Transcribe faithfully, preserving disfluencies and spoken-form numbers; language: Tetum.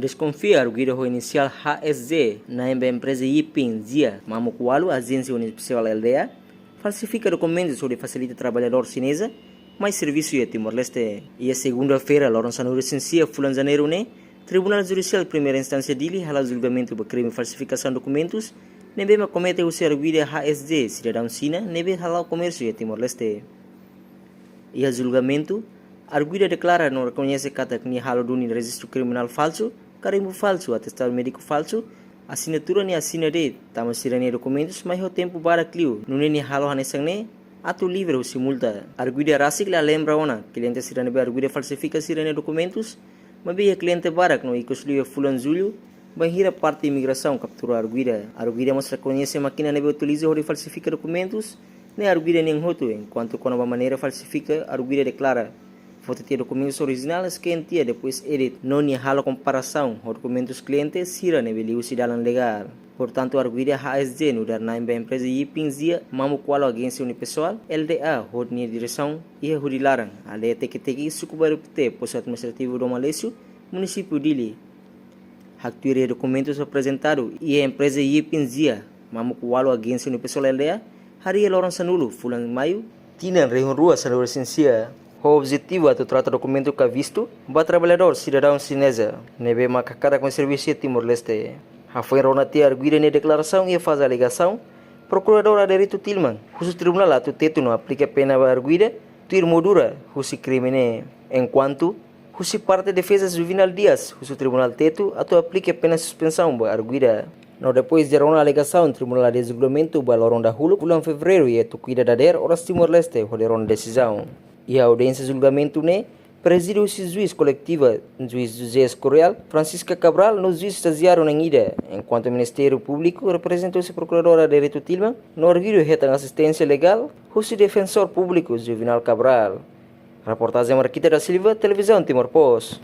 Deskonfia arguida ho inisiál H S J, na'in ba empreza Yiping Jia, mamuk ualu, ajénsia Unipessoal L D A, falsifika dokumentus hodi fasilita traballadór xineza mai servisu iha Timor-Leste. Iha segunda-feira, loron sanulu-resin-sia fulan Janeiru ne'e, Tribunál Judisiál Primeira Instánsia Dili hala'o julgamentu ba krime falsifikasaun dokumentus ne'ebé mak komete husi arguida H S J, sidadaun Xina ne'ebé hala'o komérsiu iha Timor-Leste. Iha julgamentu, arguida deklara no rekoñese katak nia halo duni rejistu kriminál falsu, karimbu falsu, atestadu médiku falsu, asinatura nia asina de'it, tanba sira-nia dokumentus mai ho tempu badak liu, nune'e nia halo hanesan ne'e atu livre husi multa. Arguida rasik la lembra ona kliente sira ne'ebé arguida falsifika sira-nia dokumentus, maibé iha kliente barak no ikus liu iha fulan Jullu, bainhira parte imigrasaun kaptura arguida. Arguida mós rekoñese mákina ne'ebé utiliza hodi falsifika dokumentus ne'e arguida nian hotu, enkuantu kona-ba maneira falsifika, arguida deklara foti tiha dokumentus orijinál, scan tiha, depois edit, no nia halo komparasaun ho dokumentus kliente sira ne'ebé liuhusi dalan legál. Portantu, arguida H S J nu'udar na'in ba empreza Yiping Jia, mamuk ualu, ajénsia Unipessoal L D A, hodi nia diresaun iha Hudi Laran, aldeia Teke-Teke, suku Bairru Pité, postu administrativu Doma Lessu, munisípiu Dili. Haktuir iha dokumentus aprezentadu iha empreza Yiping Jia, mamuk ualu, ajénsia Unipessoal L D A, harii iha loron sanulu fulan Maiu, tinan rihun rua sanulu-resin-sia, ho objetivu atu trata dokumentu ka vistu ba traballadór sidadaun xineza ne'ebé mak hakarak mai servisu iha Timor-Leste. Hafoin rona tiha arguida nia deklarasaun iha faze alegasaun, Prokuradór Adérito Tilman husu tribunál atu tetu no aplika pena ba arguida tuir moldura husi krime ne'e, enkuantu husi parte defeza Juvenal Dias husu tribunál tetu atu aplika pena suspensaun ba arguida. No depois de rona alegasaun, tribunál hadi'a julgamentu ba loron dahuluk fulan Fevereiru iha Tukuida dadeer, oras Timor-Leste, hodi rona desizaun. Iha audiénsia julgamentu ne'e prezide husi juís koletiva, juís José Escorial, Francisca Cabral, no juís estajiáriu na'in ida, enkuantu Ministériu Públiku reprezenta husi Prokuradór Adérito Tilman, no arguidu hetan asisténsia legál husi Defensór Públiku Juvenal Cabral. Reportajen Marquita da Silva, Televizaun Timor Post.